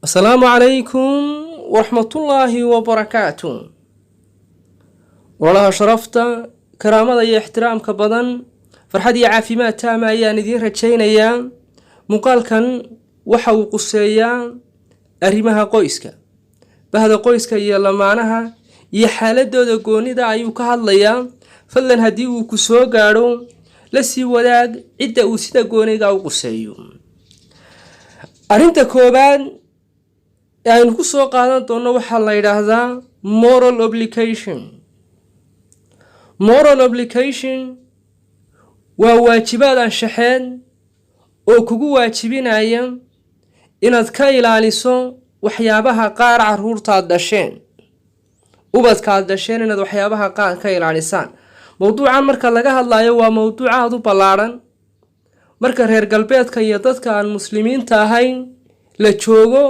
Asalaamu calaykum waraxmatullaahi wabarakaatu. Walaalaha sharafta, karaamada iyo ixtiraamka badan, farxad iyo caafimaad taama ayaan idiin rajaynayaa. Muuqaalkan waxa uu quseeyaa arrimaha qoyska, bahda qoyska iyo lamaanaha iyo xaaladooda goonida ayuu ka hadlayaa. Fadlan, haddii uu ku soo gaadho, la sii wadaag cidda uu sida gooniga u quseeyo. Arrinta koowaad ee aynu ku soo qaadan doonno waxaa la yidhaahdaa moral obligation. Moral obligation waa waajibaad anshaxeed oo kugu waajibinaya inaad ka ilaaliso waxyaabaha qaar caruurtaad dhasheen, ubadkaad dhasheen, inaad waxyaabaha qaar ka ilaalisaan. Mowduucan marka laga hadlayo waa mowduuc aada u ballaadhan. Marka reer galbeedka iyo dadka aan muslimiinta ahayn la joogo,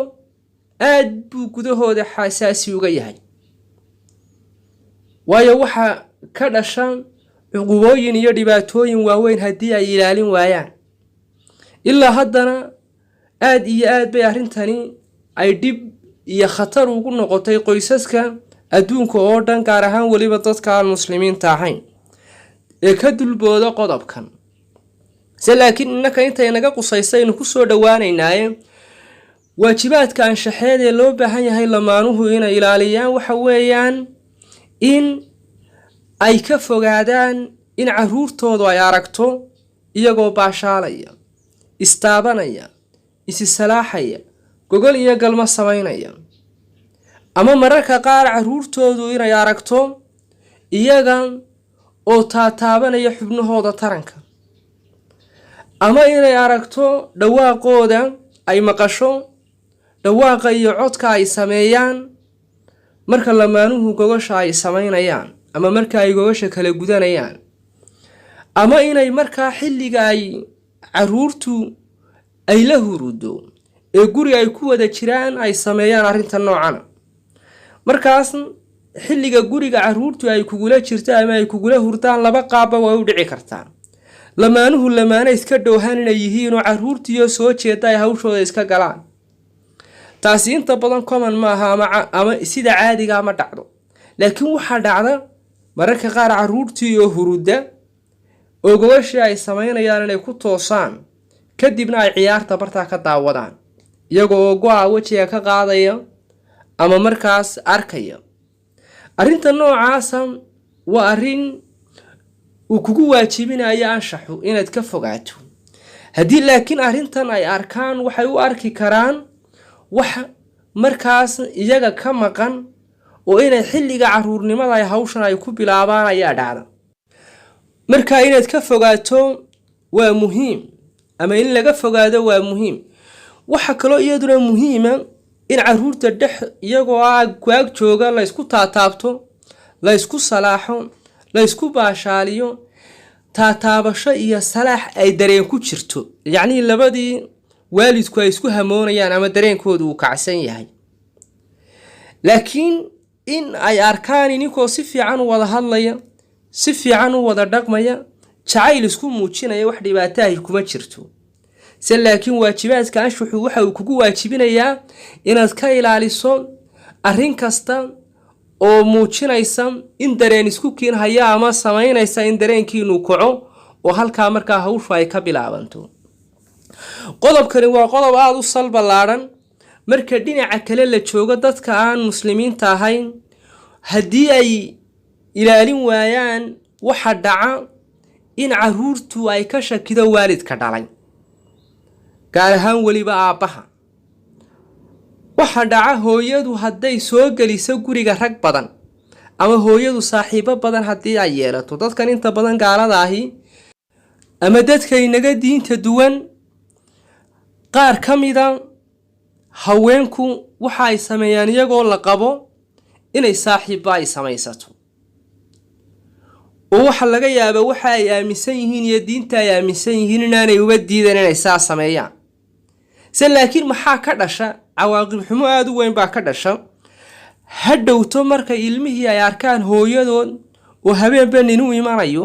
aad buu gudahooda xasaasi uga yahay, waayo waxaa ka dhasha cuqubooyin iyo dhibaatooyin waaweyn haddii ay ilaalin waayaan. Ilaa haddana aad iyo aad bay arrintani ay dhib iyo khatar ugu noqotay qoysaska adduunka oo dhan, gaar ahaan weliba dadka aan muslimiinta ahayn ee ka dulbooda qodobkan. Se laakiin innaka intay naga qusaysaynu kusoo dhowaanaynaaye, waajibaadka anshaxeed ee loo baahan yahay lamaanuhu inay ilaaliyaan waxa weeyaan in ay ka fogaadaan in caruurtoodu ay aragto iyagoo baashaalaya, istaabanaya, isi salaaxaya, gogol iyo galmo samaynaya, ama mararka qaar caruurtoodu inay aragto iyaga oo taataabanaya xubnahooda taranka, ama inay aragto dhawaaqooda, ay maqasho dhawaaqa iyo codka ay sameeyaan marka lamaanuhu gogosha ay samaynayaan ama marka ay gogosha kala gudanayaan, ama inay markaa xilliga ay caruurtu ay la hurudo ee guri ay ku wada jiraan ay sameeyaan arrinta noocana. Markaas xilliga guriga caruurtu ay kugula jirto ama ay kugula hurdaan, laba qaabba way u dhici kartaa. Lamaanuhu lamaana iska dhowhan inay yihiin oo caruurtiiyo soo jeeda ay hawshooda iska galaan, taasi inta badan common maaha ama sida caadiga ma dhacdo. Laakiin waxaa dhacda mararka qaar caruurtii oo hurudda oo gogashii ay samaynayaan inay ku toosaan, kadibna ay ciyaarta bartaa ka daawadaan iyagoo oo go-a wejiga ka qaadaya ama markaas arkaya. Arrinta noocaasa waa arrin uu kugu waajibinayo anshaxu inaad ka fogaato. Haddii laakiin arrintan ay arkaan, waxay u arki karaan wax markaas iyaga ka maqan oo inay xilliga caruurnimada ay hawshan ay ku bilaabaan ayaa dhacda. Marka inaad ka fogaato waa muhiim, ama in laga fogaado waa muhiim. Waxaa kaloo iyaduna muhiima in caruurta dhex iyagoo waag jooga laysku taataabto, laysku salaaxo, laysku baashaaliyo, taataabasho iyo salaax ay dareen ku jirto, yacnii labadii waalidku ay isku hamoonayaan ama dareenkoodu uu kacsan yahay. Laakiin in ay arkaan ininkoo si fiican u wada hadlaya, si fiican u wada dhaqmaya, jacayl isku muujinaya, wax dhibaataahi kuma jirto. Se laakiin waajibaadka anshuxu waxa uu kugu waajibinayaa inaad ka ilaaliso arrin kasta oo muujinaysa in dareen isku kiin haya ama samaynaysa in dareenkiinu kaco oo halkaa markaa hawshu ay ka bilaabanto. Qodobkani waa qodob aada u sal ballaadhan. Marka dhinaca kale la joogo, dadka aan muslimiinta ahayn haddii ay ilaalin waayaan, waxa dhaca in caruurtu ay ka shakido waalidka dhalay, gaar ahaan weliba aabbaha. Waxa dhaca hooyadu hadday soo geliso guriga rag badan, ama hooyadu saaxiibo badan haddii ay yeelato. Dadkan inta badan gaalada ahi ama dadka inaga diinta duwan, qaar ka mida haweenku waxa ay sameeyaan iyagoo la qabo inay saaxiibba ay samaysato, oo waxa laga yaaba waxa ay aaminsan yihiin iyo diinta ay aaminsan yihiin inaanay uba diidan inay saa sameeyaan. Se laakiin maxaa ka dhasha? Cawaaqib xumo aada u weyn baa ka dhasha. Ha dhowto marka ilmihii ay arkaan hooyadood oo habeenba nin u imanayo,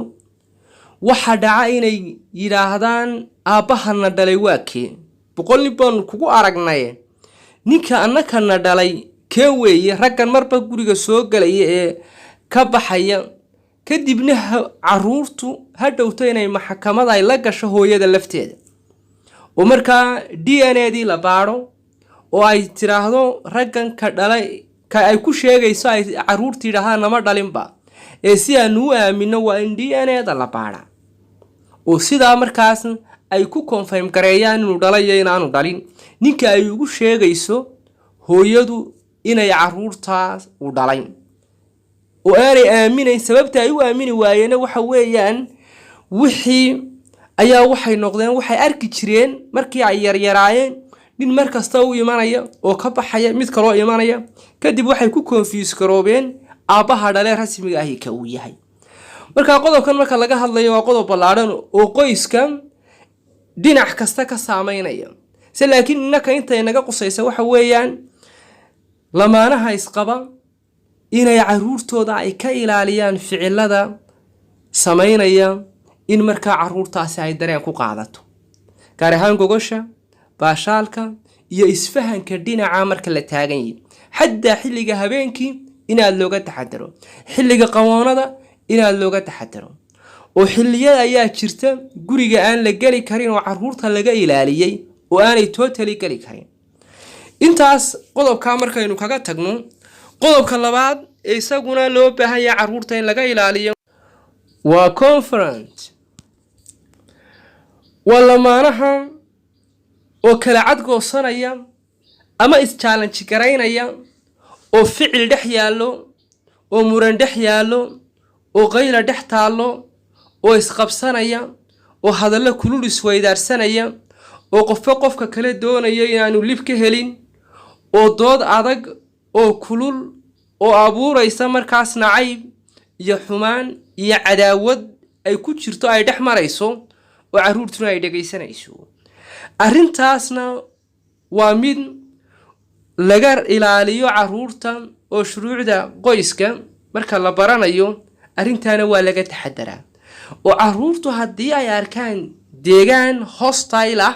waxa dhaca inay yidhaahdaan: "Aabbahana dhalay waa kee? 100 nin baanu kugu aragnaye." Ninka annakana dhalay kee weeye? Raggan marba guriga soo gelaya ee ka baxaya. Kadibna caruurtu ha dhowto inay maxkamad ay la gasho hooyada lafteeda, oo markaa DNA dii la baadho, oo ay tiraahdo raggan ka dhalay, ka ay ku sheegayso, ay caruurta yidhaahaan nama dhalinba. Ee si aanu u aamino waa in DNA da la baadhaa, oo sidaa markaas ay ku confirm gareeyaan inuu dhalay iyo inaanu dhalin ninka ay ugu sheegayso hooyadu inay caruurtaas u dhalay, oo aanay aaminayn. Sababta ay u aamini waayeena waxa weeyaan, wixii ayaa waxay noqdeen waxay arki jireen markii ay yaryaraayeen, nin mar kasta u imanaya oo ka baxaya, mid kaloo imanaya. Kadib waxay ku confuse garoobeen aabbaha dhale rasmiga ahi ka uu yahay. Marka qodobkan marka laga hadlayo waa qodob ballaadhan oo qoyska dhinac kasta ka saameynaya se, laakiin innaka intay naga qusaysa waxa weeyaan lamaanaha isqaba inay caruurtooda ay ka ilaaliyaan ficilada sameynaya in markaa caruurtaasi ay dareen ku qaadato, gaar ahaan gogosha, baashaalka iyo isfahanka dhinaca marka la taagan yahi, xataa xilliga habeenkii inaad looga taxadaro, xilliga qawoonada inaad looga taxadaro. Oo xilliyada ayaa jirta guriga aan la geli karin oo caruurta laga ilaaliyey oo aanay totally geli karin. Intaas qodobkaa markaynu kaga tagno, qodobka labaad ee isaguna loo baahan yahay caruurta in laga ilaaliyo waa confront, waa lamaanaha oo kala cadgoosanaya ama is challenge garaynaya, oo ficil dhex yaallo, oo muran dhex yaallo, oo qayla dhex taallo, oo isqabsanaya, oo hadallo kulul isweydaarsanaya, oo qofba qofka kale doonaya inaanu lib ka helin, oo dood adag oo kulul oo abuuraysa markaas nacayb iyo xumaan iyo cadaawad ay ku jirto ay dhex marayso, oo carruurtuna ay dhegaysanayso. Arrintaasna waa mid laga ilaaliyo caruurta, oo shuruucda qoyska marka la baranayo arrintaana waa laga taxadaraa, oo caruurtu haddii ay arkaan deegaan hostile ah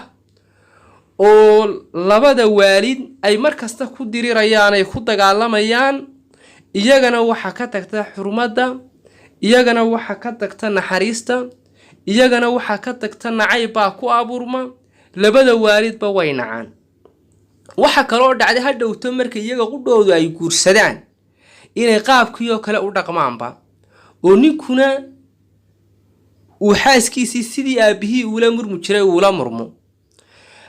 oo labada waalid ay mar kasta ku dirirayaan, ay ku dagaalamayaan, iyagana waxaa ka tagta xurmadda, iyagana waxaa ka tagta naxariista, iyagana waxaa ka tagta nacayb baa ku abuurma. Labada waalidba way nacaan. Waxa kaloo dhacday ha dhowto marka iyaga qudhoodu ay guursadaan inay qaabkii oo kale u dhaqmaanba, oo ninkuna uu xaaskiisii sidii aabihii uula murmi jiray uula murmo,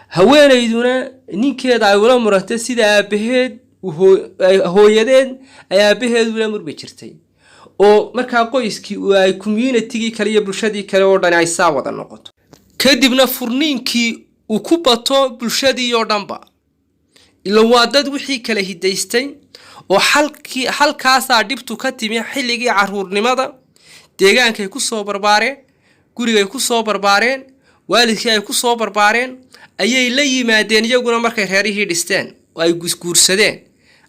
haweenayduna ninkeeda ay ula murantay sida aabaheed, hooyadeed ay aabaheed ula murmi jirtay, oo markaa qoyskii ay communitygii kale iyo bulshadii kale oo dhani ay saa wada noqoto. Kadibna furniinkii uu ku bato bulshadii oo dhanba, ila waa dad wixii kala hidaystay oo xalkii halkaasaa dhibtu ka timi. Xilligii caruurnimada deegaankay ku soo barbaareen, gurigay ku soo barbaareen, waalidkii ay ku soo barbaareen ayay la yimaadeen. Iyaguna markay reerihii dhisteen oo ay isguursadeen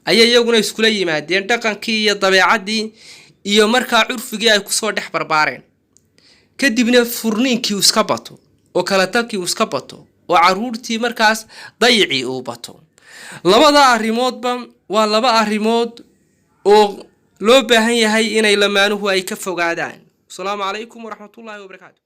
ayay iyaguna iskula yimaadeen dhaqankii iyo dabeecaddii iyo markaa curfigii ay kusoo dhex barbaareen. Kadibna furniinkii uu iska bato, oo kala tagkii uu iska bato, oo caruurtii markaas dayicii uu bato. Labada arrimoodba waa laba arrimood oo loo baahan yahay inay lamaanuhu ay ka fogaadaan. Asalaamu calaykum waraxmatullaahi wabarakaatu.